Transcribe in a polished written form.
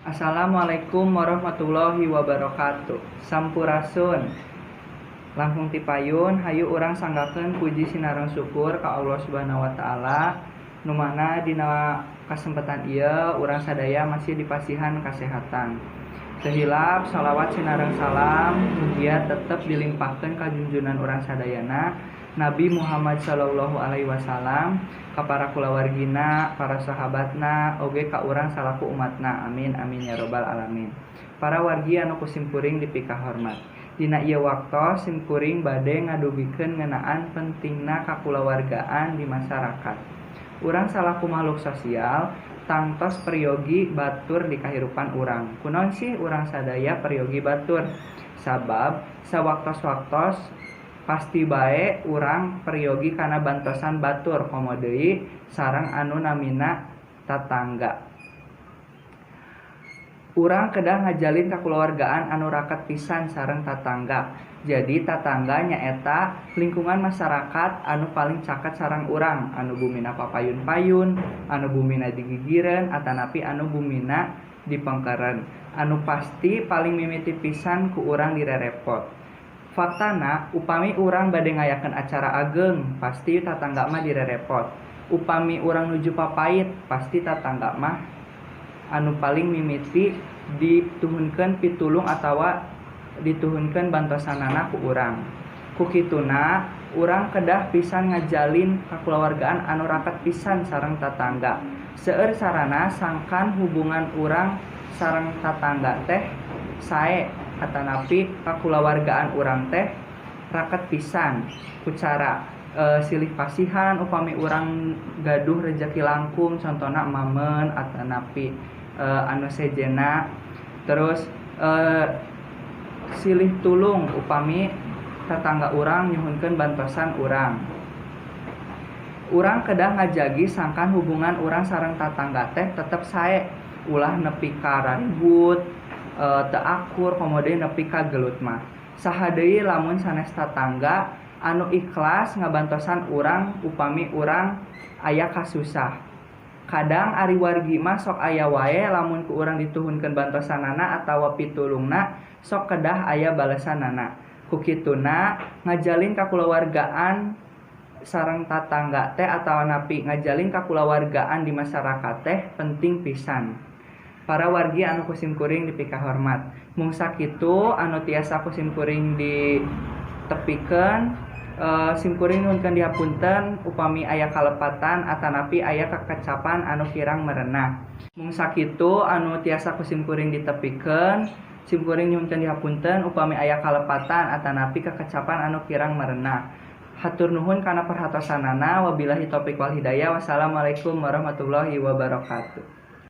Assalamualaikum warahmatullahi wabarakatuh. Sampurasun. Langkung tipayun hayu urang sanggakeun puji sinareng syukur ka Allah Subhanahu wa taala, nu mana dina kasempatan ieu urang sadaya masih dipasihan kasehatan. Teu hilap shalawat sinareng salam mugia tetep dilimpahkeun ka junjunan urang sadayana, Nabi Muhammad sallallahu alaihi wasallam, ka para kulawargina, para sahabatna, oge ka urang salaku umatna. Amin amin ya robbal alamin. Para wargi anu ku simkuring dipikahormat. Dina ieu waktos simkuring bade ngadugikeun ngeunaan pentingna kakulawargaan di masyarakat. Urang salaku makhluk sosial tangtos peryogi batur di kahirupan urang. Kunaon sih urang sadaya peryogi batur? Sabab sawaktos-waktos pasti bae urang peryogi kana bantosan batur, komo deui sareng anu namina tatangga. Urang kedah ngajalin kakulawargaan anu raket pisan sareng tatangga. Jadi tatangga nyaeta lingkungan masyarakat anu paling caket sareng urang, anu bumina papayun-payun, anu bumina digigireun atanapi anu bumina dipengkeren. Anu pasti paling mimiti pisan ku urang direrepot. Faktana upami urang bade ngayakeun acara ageng, pasti tatangga mah direrepot. Upami urang nuju papait, pasti tatangga mah anu paling mimiti dituhunkeun pitulung atawa dituhunkeun bantosanana ku urang. Ku kituna urang kedah pisan ngajalin kakulawargaan anu raket pisan sareng tatangga. Seueur sarana sangkan hubungan urang sareng tatangga teh sae atanapi kakulawargaan urang teh raket pisan ku cara silih pasihan upami urang gaduh rejeki langkung, contona mamen atanapi anu sejenna, terus silih tulung upami tetangga urang nyuhunkeun bantosan urang. Urang kedah ngajagi sangkan hubungan urang sareng tatangga teh tetep sae, ulah nepi ka ribut, teu akur, komo deui nepi ka gelut mah. Saha deui lamun sanes tatangga anu ikhlas ngabantosan urang upami urang aya kasusah. Kadang ari wargi mah sok aya wae, lamun ku urang dituhunkeun bantosanana atawa pitulungna sok kedah aya balesanana. Ku kituna ngajalin kakulawargaan sareng tatangga teh atanapi ngajalin kakulawargaan di masyarakat teh penting pisan. Para wargi anu ku simkuring dipikahormat, mung sakitu anu tiasa ku simkuring ditepikeun. Simkuring nyuhunkeun dihapunten upami aya kalepatan atanapi aya kakecapan anu kirang merenah. Mung sakitu anu tiasa ku simkuring ditepikeun. Simkuring nyuhunkeun dihapunten upami aya kalepatan atanapi kakecapan anu kirang merenah. Hatur nuhun kana perhatosanana. Wabillahi taufik wal hidayah. Wassalamualaikum warahmatullahi wabarakatuh.